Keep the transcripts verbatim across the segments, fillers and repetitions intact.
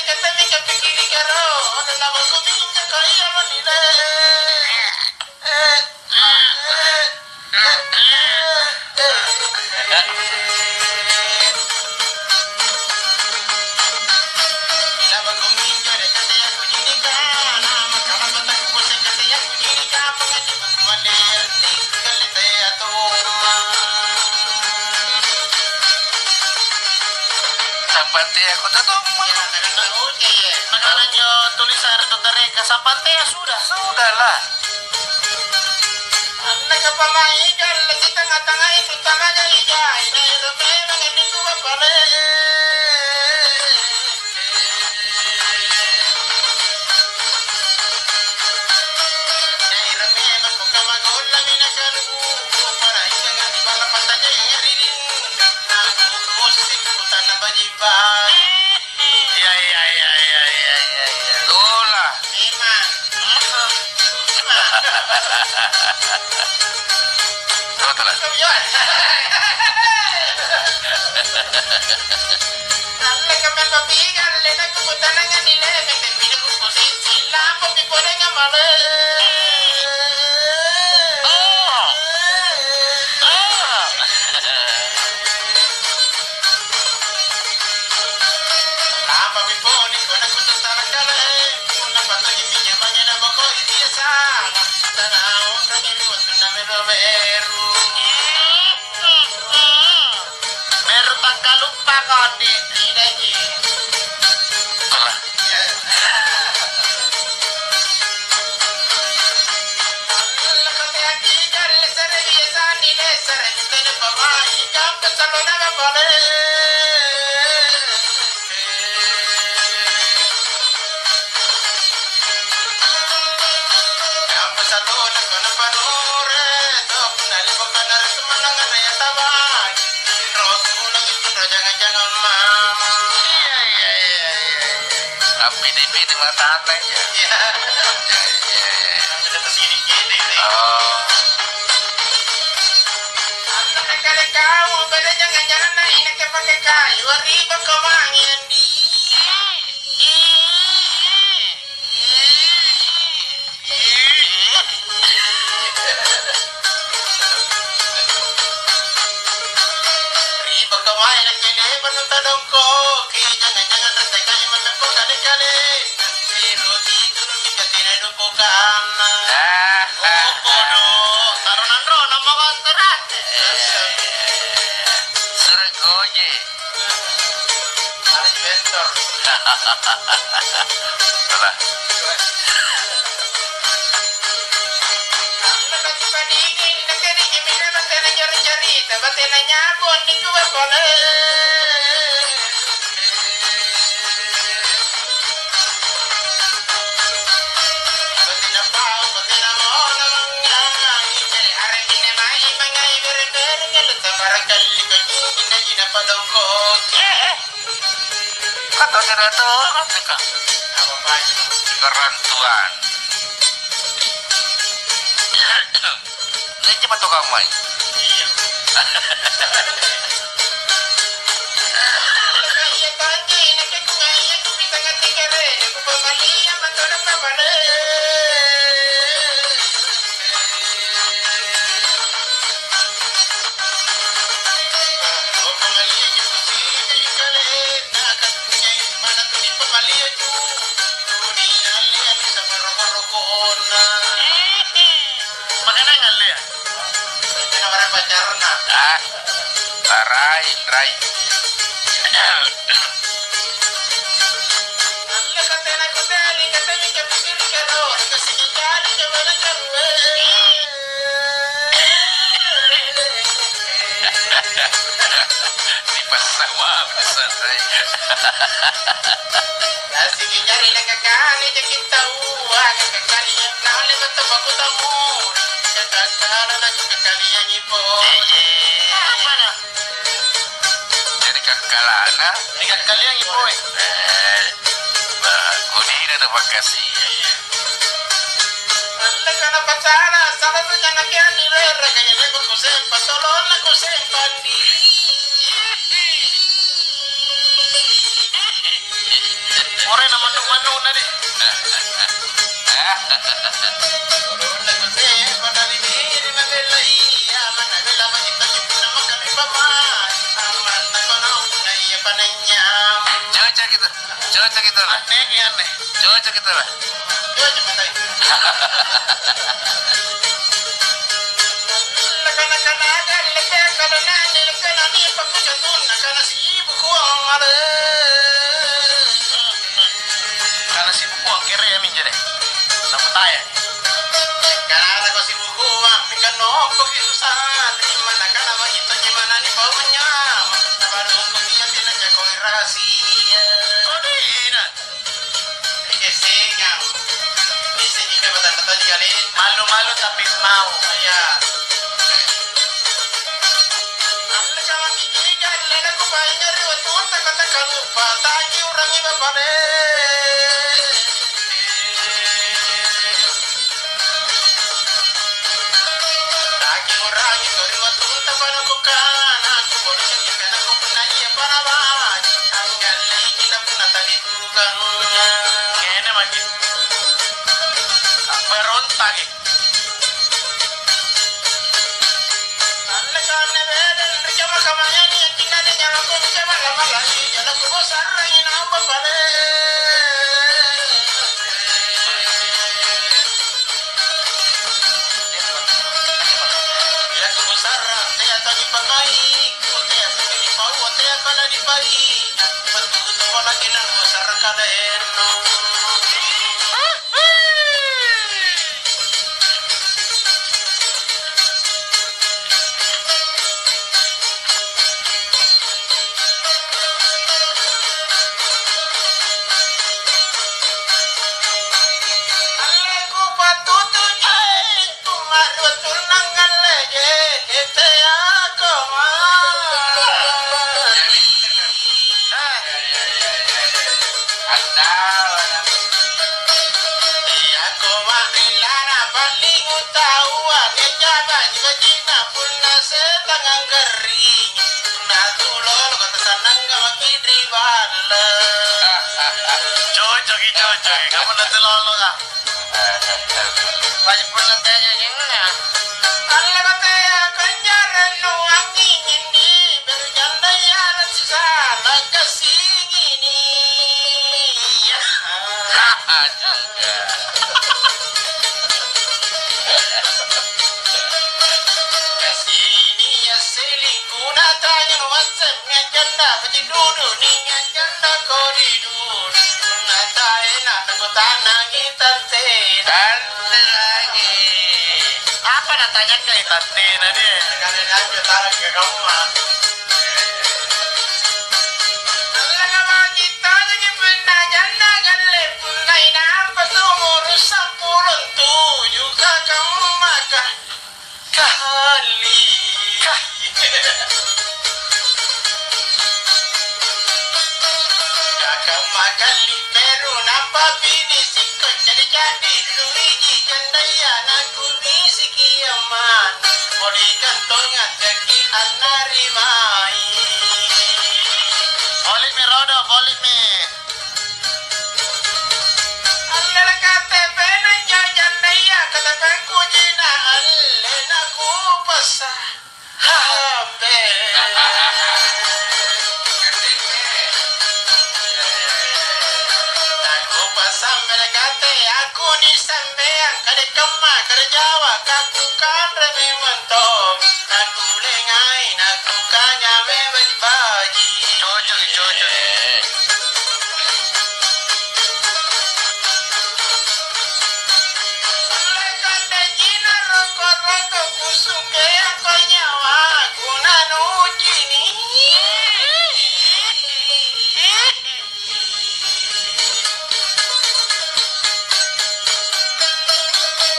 Katemi kapikkiri karo, ada lama kuminjak kau iya lo nile. Eh, eh, eh, eh, eh. Lama kuminjak deh, kata ya kujinika. Lama kama kota kukusik, kata ya kujinika. Pengaji pengkuan deh, tinggal di teatur. Sampai aku tuh. Makana anjo tulisang ri totareka, sapantea sudah. Sudahlah. Anne kapamaika, leci tanga-tangai tu tamaja ija, inairo memang anne tu bapale. Inairo memang kukamagolla mina kaluku, pada injangan di bala patajeng riding. Nah, musik kutana baji Iya, iya, iya, iya, iya, iya, iya. Dola. Memang. Memang. Dola. Iya. Alle kamma papiga, alle nakukutananga nileme, peppilu kukusicci, lampa pipodanga male. Oh. Oh. Lampami pole kona kusassara kale, punna patojimi nyamanya nabokoi biasa. Tanaonrami ri wattunna mero-meru. Meru tangkaluppa kodi, inaji. Iya. Iya, iya, iya, iya. Appidi-pidi matata aja. Iya. Iya, iya, iya. Ada tasidi-kidi nih. Oh. Anna kale kau, beda jangan-jangan na inakke pakai kayu, ribako mange, Andi. Ribako mae nakke le'ba' nutadongkoki, jangan-jangan rante kayu matempo kale-kale. Ero' tituruki katina dupokanna. Ah. Oh, bodo. Taro nanro, nammo kontratte. Sure goje. Ada inventor. Salah. Batena jari-jarita, batena nyabo anne kua pole. Batena pau, batena mono mangngai, jari areng pinne mai mangngai bereng-bereng, lu tabarang kalli kaju, pinne jina padongko. Eh, eh. Kata tidak tahu, kata. Apa, Pak? Kerantuan. Ini cepat tukang mai. Iya. Iya, tangki, ini aku ngai, aku bisa ngerti kere, aku pemali, apa kau dapat balik? Makanang allea? Ah, rai, rai. Dipassawa, santai. Nasiki jari nakakali jaki taua, kakali naole mata baku tamu. Kakakala lagi kakali yang ipo. Eh, eh. Apa dah? Jadi kakkalana. Jadi kakali yang ipo, eh. Eh, bah, kodina tu pakasi. Alle kana pacara, salah tu jangan kian ni rera, kaya lebar kusempa, tolong kusempa ni. Ora Cocok itu, cocok itu lah. Cocok itu lah. Nakana-kana ada di lepe, kalau nani lepe nani pakuja tun, nakana sibu kuang ada. Kana sibu kuang kere ya minjo deh. Nakutaya. Kana ada ko sibu kuang, mingka nompo ki susah. Mana kana bagi to gimana ni baunya. Baru ko dia bila jago rahasia. Kodina. Iya, singang. Bisa juga batang-batang kali. Malu-malu tapi mau. Iya. Alle kama kikika, alle nakupainga ri wattunta kata kaluppa, tangi urangi bapane. Tangi urangi ri wattunta pada kukana, kuboliki kana kupunna iya pada baji, anggalleiki na punna tali Kene maki. Berontak. Alle kanne bedeng ri jama kamayani, cinna de nyamako bisa malla-mallaki, jala kubo sarrangi naung bapale. Iya kubo sarra, tea tau nipakai, kutea tau nipaua, tea pala nipai. Battu tau laki nangku sarra kadaenno. Alle kupattutuji. Tuma'rua tunnangalle je'ne teako ma. Teako ma'rillana pallingu taua, nia' baji-bajinna punna setang anggarringi, punna tuloloko tasannanga maki ri balla. Cocoki, cocoki, kamu nanti loloka. Baji punna teaja jinna. Alla batea kanjarang nu anginginni, beru jandaya lassisala kasingini. Iya. Kasini ya selingkuh na tanya wassemmi janda baji dudu ni janda kodi dudu. Na taena nakutanangi tantena. Tante lagi. Apa natanyakai tantena dia? Kali lagi tarang ke kamu mah. Alanga maki tajaki punna janna galle punna inampa sumuru sampulo tuju ka kamu maka. Kali. Kah. Kakamma kalli beru nampa pini sikko cadi-cadi luigi jandaya naku bisiki amma. Boli kantong ngajaki annari mai. Boli mi rodo, boli mi. Alle K T P-na injo jannaya, K T P-ku cina alle nakupassa. H P. Nakupassambe K T, aku nisambeang kade kamma kade Jawa, kakukanre memang tong. Nakulengai, nakukanya memang baji. Cocok, cocok.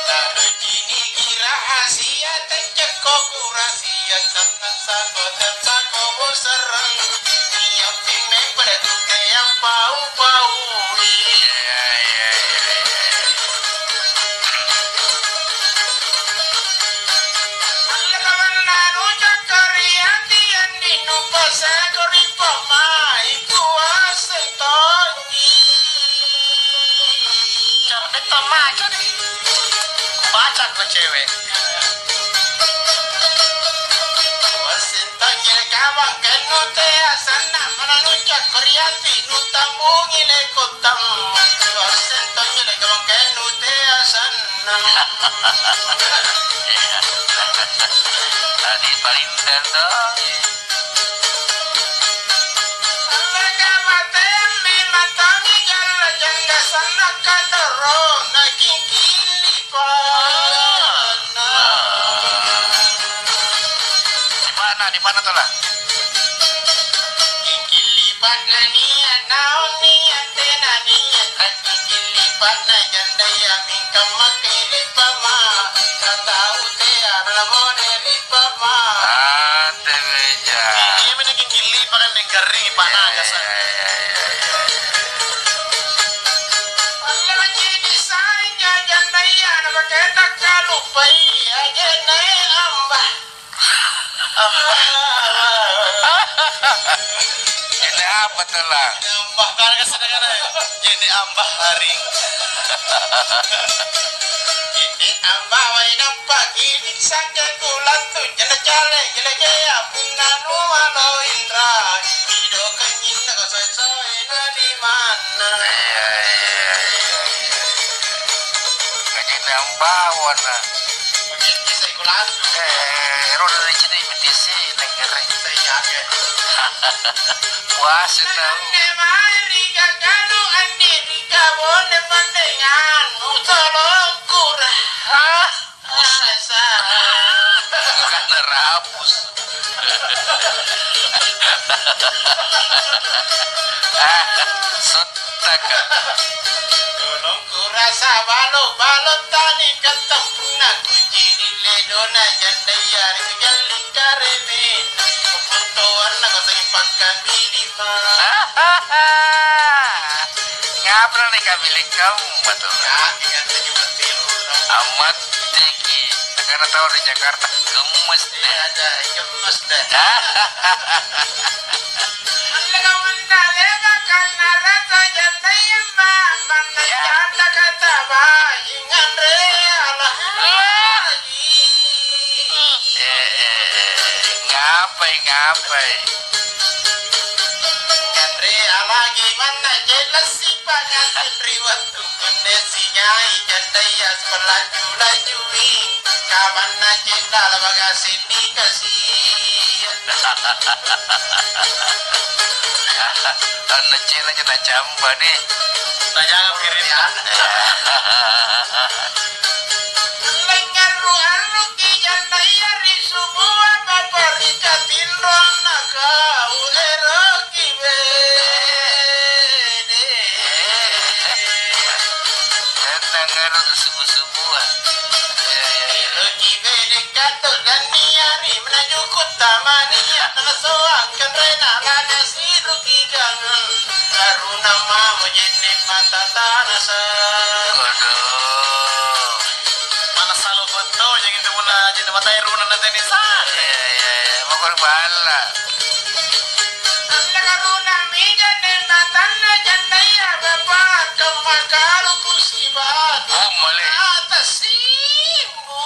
Tanuciniki rahasia, tancakko kurasia, sannang sako, tansako boserrang. Iyapping mempada tutte ampau-paui. Iya, iya, iya, iya. Alle kamanna nucakkari ati andi nupaseko ri pamai kuaseng tonji. Cewek. Wassing tonji kamang kennu tea sanna' mananucca koriati nutambungi lekottang. Wassing tonji kamang kennu tea sanna'. Iya. Tadi paling tentu. Alleka matemmi matangi jalla jangga sanna' katoro na kingkili pa. Di mana, di mana, Tola? Kingkili pa'na nia', naung nia' tena nia', kingkili pa'na jandaya mingka makkili pama, katau tea na mone ri pama. Ah, temeja. Iya, mene kingkili pa'na nengkaringi pa'na. Iya, iya, iya, iya, iya. Allora cini saing jajang daya na paketa kalupai ajenna amba. Amba. Ini apa tuh lah? Amba. Karena sedangkan ini amba hari. Ini amba wai nampak ini saja kulantu jele jale jele jea punna nualo indra. Ido kanyinna kasoi-soi na limanna. Iya, iya, iya, iya. Kanyinna ambawana. Oke, kisah kulantu. Eh, roda di sini, di sini, kere. Saya ya. Puasa tahu. Anne mae ri kakalu andi ri kabone pandengan, nu tolong kura. Hah? Bukan nerabus. Ah, sottaka. Tolong kurasa balo-balo tani kantang punna kucini ledona jandaya ri galli kareme. Kupuntoanna kau sagi pakkambili ma. Ngapa nih kami lekam, betul? Ya, iya, tujuh belas. Amat Teki, karena tau ri Jakarta, gemes deh. Iya, ada, gemes deh. Iya. Janda kata bayi nganre ala. Eh, eh, eh, ngapai, ngapai? Nganre ala gimana jelas sih, Pak, nganre ri wattu. Tundesi nyai jandaya sipalaju-lajui, kamanna cendala bagaseng dikasi. Anna cena jena camba nih. Tajang kirim. Ya. Lengngarru-arruki jandaya ri subua paparika tinronna kau eroki bede. Datang ero subu-subua. Eroki bede kato dan niari menajuku tamania nalasoang kanrena lada siruki jangang. Karuna mamo jenne mata tanasa. Waduh. Mana salo foto yang itu mula jenne mata iruna nanti sa. Iya, iya, iya. Mau kau bala. Anne karunami jenne matanna jannaya bapa kamma kaluku sibatu. Oh, male. Atasimbu.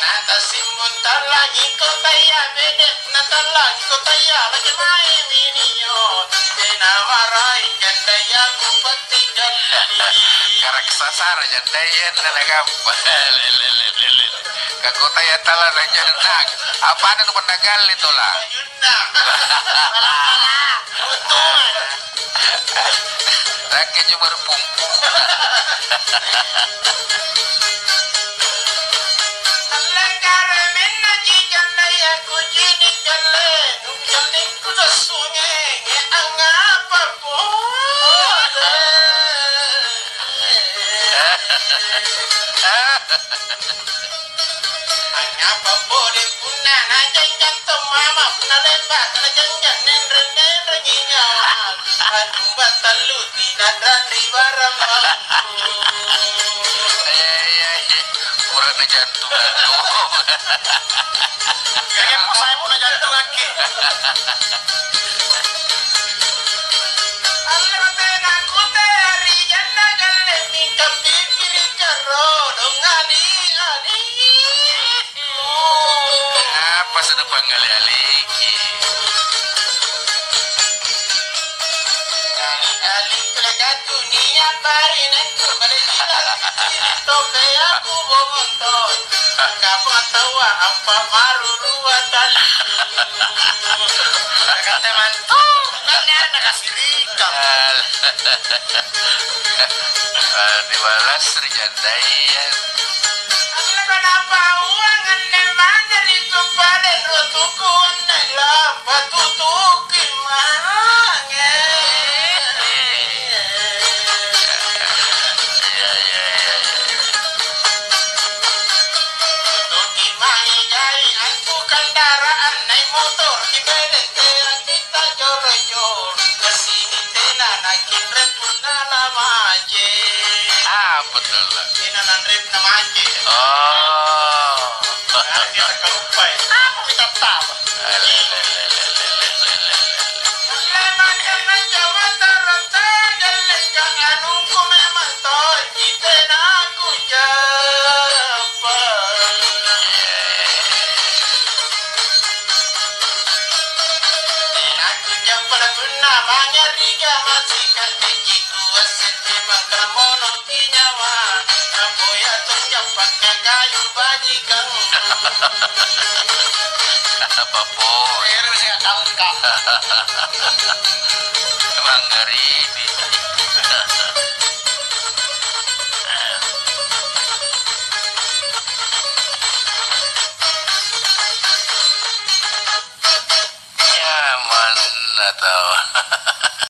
Natasimbu tallangi kotaya bede. Natallangi kotaya laki mai minio, tena warai jandaya kupatti galli. Karaksasara jandaya nana gampa. Lele, lele, lele. Ka kotaya tala na jannang. Apana nu punna galli tola? Bajunna. Untung. Nakke cuma rupungku. Allekare mennaji jannaya kucini jalle, nujallingku sessunge, angngapa pole? Angngapa pole punna najanjang to mama, punna lemba najanjang nenreng-nenrengi nyawa. Anu battallu tinadra ri barang bambu. Eh, iya, iya. Pura najantungang. Kayaknya pusai puna jantungangki. Alle Pangngale-aleki. Ali-ali pelegattu nia' barinengku pada tope aku bongontoi. Kamu tawa apa maru rua tali. Kata mantu, kan nia' nakasirikang. Al-, Al-, dibalas ri jandaya. Angkanapa uang anne mange ri kuppale rotuku anne lapatutuki mange. Iya, iya, iya, iya. Tuki mai jai antu kendaraan naik motor di bedeng teang kita joro-joro. Kesini tena nakinre punna lamaje. Ah, betul. Tena nanre punna maje. Oh. Berarti takaluppai. Apa kita taba? Lelelelelelelele. Kulle maka najawa tarata jalleka anungku memang tonji tena kujappa. Tena kujappa latunna mange ri jama sikateki kuassette mangkalamono. Nyawa, naboya tonja pakke kayu bajikang. Apa pole? Ero sia tangka. Mangngaribi.